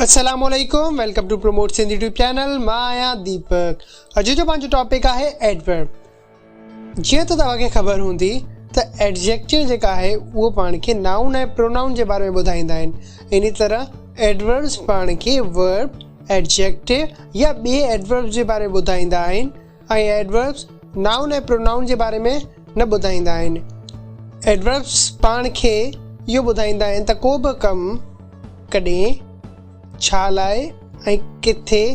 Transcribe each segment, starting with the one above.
السلام عليڪم welcome to promote Sindh YouTube channel مان آهيان ديپڪ اڄ جو پنهنجو ٽاپڪ آهي ايڊورب جيئن ته توهان کي خبر هوندي ته ايڊجيڪٽو جيڪا آهي اهو پاڻ کي نائون ۽ پرونائون جي باري ۾ ٻڌائيندا آهن انهي طرح ايڊوربس پاڻ کي ورب ايڊجيڪٽو يا ٻئي ايڊوربس جي باري ۾ ٻڌائيندا آهن ۽ ايڊوربس نائون ۽ پرونائون جي باري ۾ نه ٻڌائيندا آهن. ايڊوربس پاڻ کي اهو ٻڌائيندا آهن ته ڪو به ڪم ڪڏهن، ڇا لاء ۽ ڪٿي،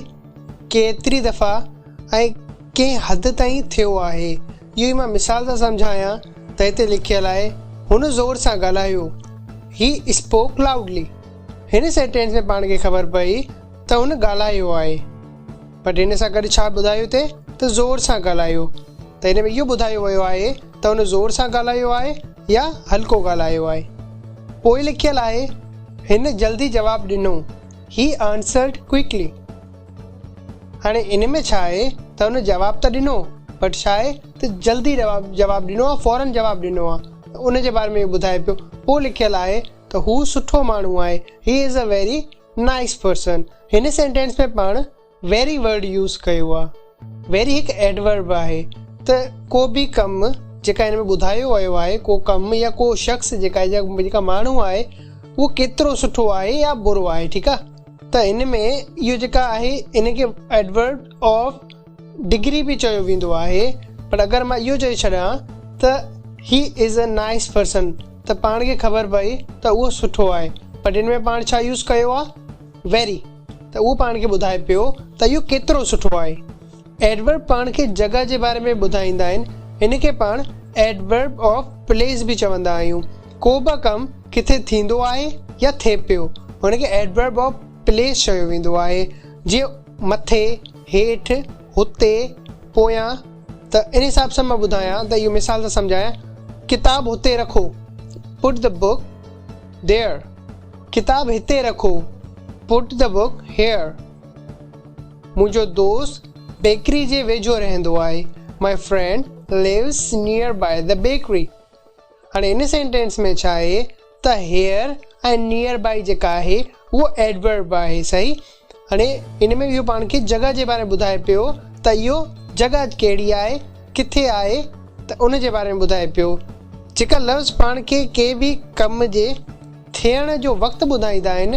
ڪيتري دفعا ۽ ڪنهن حد تائين ٿيو آهي. اهو ئي مان مثال سان سمجهايان ته هتي لکيل آهي، هن زور سان ڳالهايو، He spoke loudly. هن سينٽينس ۾ پاڻ کي خبر پئي ته هن ڳالهايو آهي. پر هن سان گڏ ڇا ٻڌايو ٿي ته زور سان ڳالهايو ته هن ۾ اهو ٻڌايو ويو آهي ته هن زور سان ڳالهايو آهي يا هلڪو ڳالهايو آهي. پوء لکيل آهي هن جلدي جواب ڏنو He answered quickly. هاڻي ان ۾ ڇا آهي ته هن جواب ته ڏنو بٽ ڇا آهي ته جلدي جواب ڏنو آهي فورن جواب ڏنو آهي ته ان جي باري ۾ اهو ٻڌائي پيو. پوء لکيل آهي ته هو سٺو ماڻهو آهي He is a very nice person هن سينٽينس ۾ پاڻ ويري ورڊ يوز ڪيو آ. ويري هڪ ايڊورب آهي ته ڪو به ڪم جيڪا هن ۾ ٻڌايو ويو آهي ڪو ڪم يا ڪو شخص جيڪا جيڪا ماڻهو آهي اهو ڪيترو سٺو آهي يا برو آهي ٺيڪ آ ته هن ۾ اهو جيڪا آهي ان کي ايڊورب آف ڊگري به چيو ويندو آهي پر اگر مان اهو چئي ڇڏيان ته he is a nice person ته پاڻ کي خبر پئي ته اهو سٺو آهي پر ان ۾ پاڻ ڇا يوز ڪيو آهي ويري ته اهو پاڻ کي ٻڌائي پيو ته اهو ڪيترو سٺو آهي. ايڊورب پاڻ کي جڳهه جي باري ۾ ٻڌائيندا آهن ان کي پاڻ ايڊورب آف پليس به چوندا آهيون ڪو به ڪم ڪٿي ٿيندو آهي يا ٿئي پيو ان کي ايڊورب آف پليس چيو ويندو آهي جيئن مٿي، هيٺ، هتي، پويان ته ان حساب سان مان ٻڌايان ته اهو مثال سان سمجهايان ڪتاب هتي رکو Put the book there ڪتاب هتي رکو Put the book here منهنجو دوست بيڪري جي ويجهو رهندو آهي My friend lives near by the bakery هاڻي ان سينٽينس ۾ ڇا آهي ته هيئر ۽ نيئر بائي جيڪا آهي اهو ايڊورب آهي صحيح هاڻي ان ۾ اهو پاڻ کي جڳهه جي باري ۾ ٻڌائي پيو ته اهو جڳهه ڪهڙي آهي ڪٿي آهي ته ان جي باري ۾ ٻڌائي پيو جيڪا لفظ پاڻ کي ڪنهن به ڪم جي ٿيڻ جو وقت ٻڌائيندا آهن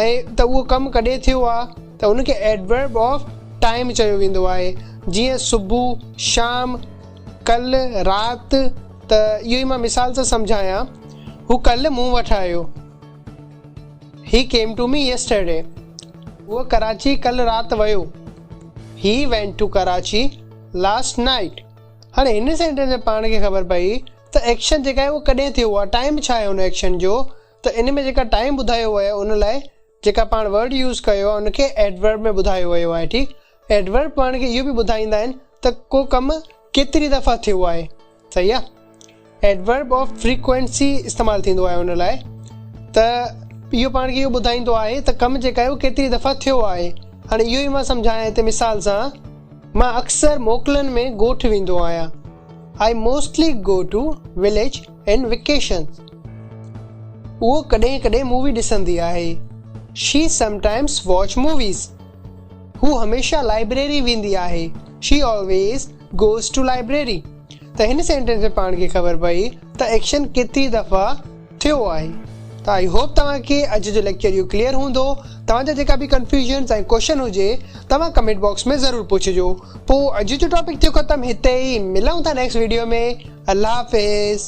۽ ته اهو ڪم ڪڏهن ٿيو آهي ته ان کي ايڊورب آف ٽائيم چيو ويندو آهي جيئن صبح، شام، ڪلهه، رات ته اهو ئي مان مثال سان سمجهايان هو ڪلهه مون وٽ آيو He came to me yesterday هو ڪراچي ڪلهه رات ويو He went to Karachi last night هاڻي هن سينٽينس ۾ پاڻ کي خبر پئي ته ايڪشن جيڪا آهي اهو ڪڏهن ٿيو آهي ٽائيم ڇا آهي ان ايڪشن جو ته ان ۾ جيڪا ٽائيم ٻڌايو ويو آهي ان لاء جيڪا پاڻ ورڊ يوز ڪيو آهي ان کي ايڊورب ۾ ٻڌايو ويو آهي ٺيڪ ايڊورب پاڻ کي اهو به ٻڌائيندا آهن ته ڪو ڪم ڪيتري دفعا ٿيو آهي صحيح آهي ايڊورب آف فريڪوئنسي استعمال ٿيندو آهي ان لاء ته اهو پاڻ کي اهو ٻڌائيندو آهي ته ڪم جيڪا آهي اهو ڪيتري دفعا ٿيو آهي هاڻي اهو ئي مان سمجهايان هتي مثال سان مان اڪثر موڪلن ۾ ڳوٺ ويندو آهيان I mostly go to village in vacations. هوء ڪڏهن ڪڏهن مووي ڏسندي آهي. She sometimes watch movies. هوء هميشه لائبريري ويندي آهي. She always goes to library. ته هن سينٽينس ۾ پاڻ کي خبر پئي ته ايڪشن ڪيتري دفعا ٿيو آهي. ته I hope توهان کي اڄ جو ليڪچر اهو ڪليئر هوندو. توهان جا جيڪا به ڪنفيوزنس ۽ ڪوشچن هجي توهان ڪمينٽ باڪس ۾ ضرور پڇجو. پو اڄ جو ٽاپڪ ٿيو ختم هتي ئي ملون ٿا نيڪسٽ ويڊيو ۾ الله حافظ.